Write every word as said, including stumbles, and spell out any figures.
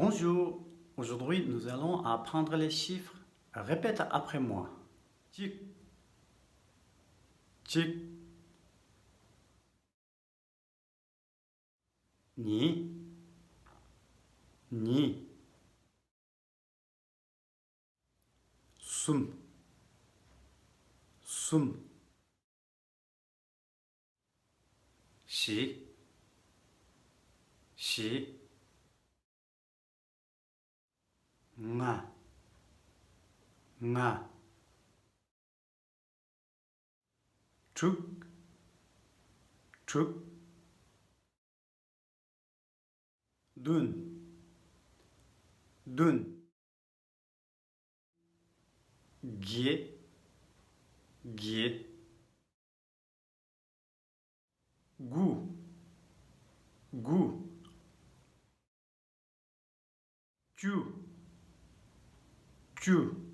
Bonjour. Aujourd'hui, nous allons apprendre les chiffres. Répète après moi. གཅིག་གཅིག་གཉིས་གཉིས་གསུམ་གསུམ་བཞི། བཞི། ལྔ། ལྔ། དྲུག་དྲུག་བདུན། བདུན། བརྒྱད། བརྒྱད། དགུ། དགུ། བཅུ། བཅུ།